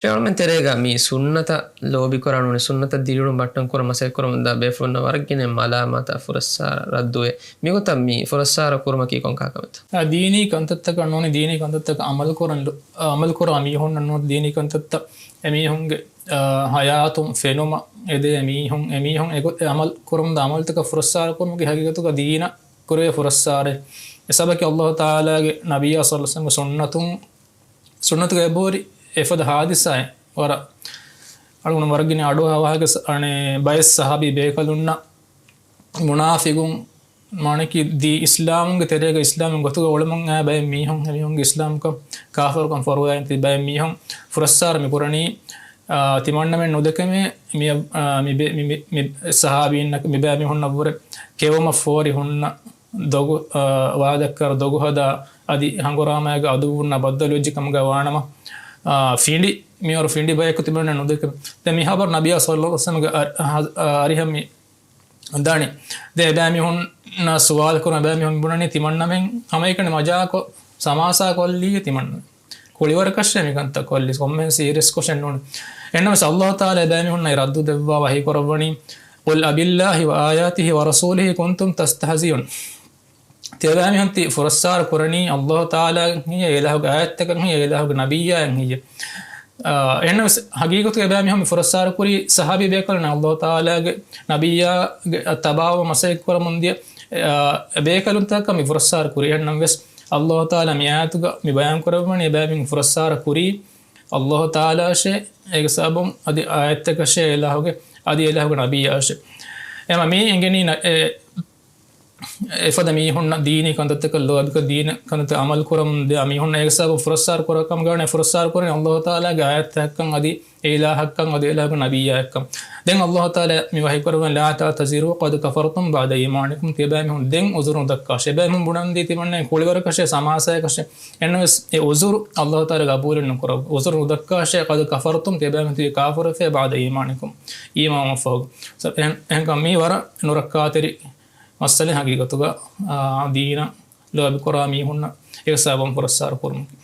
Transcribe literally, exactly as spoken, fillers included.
ޝެއުޅުމެން ތެރޭގަ މި ސުންނަތަށް ލޯބިކުރާ ނޫނީ ސުންނަތަށް ދިރިއުޅުން ބައްޓަން ކުރަން މަސައްކަތް ކުރަމުންދާ ބޭފުޅުންނަށް ވަރަށް ގިނަ މަލާމާތާ ފުރައްސާރަ ރައްދުވޭ. މިގޮތަށް މި ފުރައްސާރަ ކުރުމަކީ ކޮން ކަހަލަ ކަމެއްތަ؟ އާ، ދީނީ ކަންތައްތަކަށް ނޫނީ ދީނީ ކަންތައްތަކަށް އަމަލު ކުރަން، އަމަލު ކުރާ މީހުންނަށް ނޫނީ ދީނީ ކަންތައްތައް އެމީހުންގެ، އާ، ހަޔާތުން ފެނުމަށް އެދޭ މީހުން، އެމީހުން އެގޮތް އަމަލު ކުރަމުންދާ އަމަލުތަކަށް ފުރައްސާރަ ކުރުމުގެ ހަގީގަތުގަ ދީނަށް ކުރެވޭ ފުރައްސާރަ. އެ ސަބަބަކީ ﷲ ތަޢާލާގެ ނަބިއްޔާ ޞައްލަﷲ ޢަލައިހި ވަސައްލަމްގެ ސުންނަތުން، ސުންނަތުގަ އެބަހުރި އެފަދަ ހާދިސާއެއް ވަރަށް އަޅުގަނޑު ވަރަށް ގިނަ އަޑުއަހާ ވާހަކަ ސަ-، އަނެއް ބައެއް ޞަޙާބީ ބޭކަލުންނަށް މުނާފިގުން، މާނައަކީ ދީ އިސްލާމުގެ ތެރޭގަ އިސްލާމުގެ ގޮތުގަ އުޅެމުން އައި ބައެއް މީހުން، އެމީހުންގެ އިސްލާމްކަން ކާފަރުކަން ފޮރުވައިގެން ތިބި ބައެއް މީހުން ފުރައްސާރަ މި ކުރަނީ، އާ، ތިމަންނަމެން ނުދެކެމޭ މި، އާ، މި ބެ-، މި، މި، މި ޞަޙާބީންނަށް މި ބައިމީހުންނަށްވުރެ ކެއުމަށް ފޯރި ހުންނަ ދޮގު، އާ، ވާދަކަރ ދޮގު ހަދާ އަދި ހަނގުރާމައިގެ އަދުއްވުންނާ ބައްދަލުވެއްޖެ ކަމުގަ ވާނަމަ، އާ، ފިނޑި، މިވަރު ފިނޑި ބަޔަކު ތިމަންނަ ނުދެކެ. ދެ މި ހަބަރު ނަބިއްޔާ ޞައްލަﷲ ޢަލައިހި ވަސައްލަމްގެ އަ-، އަ-، އަރިހަށް މި ދާނީ. ދެ އެބައިމީހުންނަށް ސުވާލު ކުރުން އެބައިމީހުން ބުނަނީ ތިމަންނަމެން ހަމައެކަނި މަޖާކޮށް ސަމާސާ ކޮށްލީ ތިމަންނަމެން. ކުޅިވަރަކަށޭ މިކަންތައް ކޮށްލީ، ކޮންމެހެން ސީރިއަސްކޮށެއް ނޫން. އެހެންނަމަވެސް ﷲ ތަޢާލާ އެބައިމީހުންނަށް ރައްދު ދެއްވާ ވަޙީ ކުރައްވަނީ، قل أبالله وآياته ورسوله كنتم تستهزئون. ތިޔަބައިމީހުން ތި ފުރައްސާރަ ކުރަނީ ﷲ ތަޢާލާ ހެއްޔޭ، އެ އިލާހުގެ އާޔަތްތަކަށް ހެއްޔޭ، އެ އިލާހުގެ ނަބިއްޔާއަށް ހެއްޔޭ؟ އާ، އެހެންނަމަވެސް ހަގީގަތުގަ އެބައިމީހުން މި ފުރައްސާރަ ކުރީ ޞަޙާބީ ބޭކަލުން ﷲ ތަޢާލާގެ ނަބިއްޔާގެ ތަބާވަ މަސައްކަތް ކުރަމުން ދިޔަ، އާ، ބޭކަލުންތަކަށް މި ފުރައްސާރަ ކުރީ. އެހެންނަމަވެސް ﷲ ތަޢާލާ މި އާޔަތުގަ މި ބަޔާން ކުރައްވަނީ އެބައިމީހުން ފުރައްސާރަ ކުރީ ﷲ ތަޢާލާއަށޭ، އޭގެ ސަބަބުން އަދި އާޔަތްތަކަށޭ، އެ އިލާހުގެ، އަދި އެ އިލާހުގެ ނަބިއްޔާއަށޭ. އެމަ މީ އެނގެނީ ނަ-، އެ، އެފަދަ މީހުންނަށް ދީނީ ކަންތައްތަކަށް ލޯބިކޮށް، ދީނަށް ކަންތައްތައް އަމަލު ކުރަމުން ދިޔަ މީހުންނަށް އޭގެ ސަބަބުން ފުރައްސާރަ ކުރާ ކަމުގަ ވަނީ ފުރައްސާރަ ކުރަނީ ﷲ ތަޢާލާގެ އާޔަތްތަކަށްކަން އަދި އެ އިލާހަށްކަން އަދި އެ އިލާހުގެ ނަބިއްޔާއަށްކަން. ދެން ﷲ ތަޢާލާ މި ވަޙީ ކުރައްވަނީ، لا تعتذروا قد كفرتم بعد إيمانكم. ތިޔަބައިމީހުން ދެން ޢުޛުރު ނުދައްކާށޭ. އެބައިމީހުން ބުނަންދީ ތިމަންނަ ކުޅިވަރަކަށޭ، ސަމާސާއަކަށޭ. އެހެންނަމަވެސް އެ ޢުޛުރު ﷲ ތަޢާލާ ގަބޫލެއް ނުކުރައްވާ. ޢުޛުރު ނުދައްކާށޭ، قد كفرتم، ތިޔަބައިމީހުން ތިބީ ކާފަރުވެފައި، بعد إيمانكم، އީމާންވުމަށްފަހު. ސަ-، އެހެން-، އެހެންކަމުން މީ ވަރަށް ނުރައްކާތެރި މައްސަލައެއް ހަގީގަތުގަ، އާ، ދީނަށް ލޯބިކުރާ މީހުންނަށް އެ ސަބަބުން ފުރައްސާރަ ކުރުމަކީ.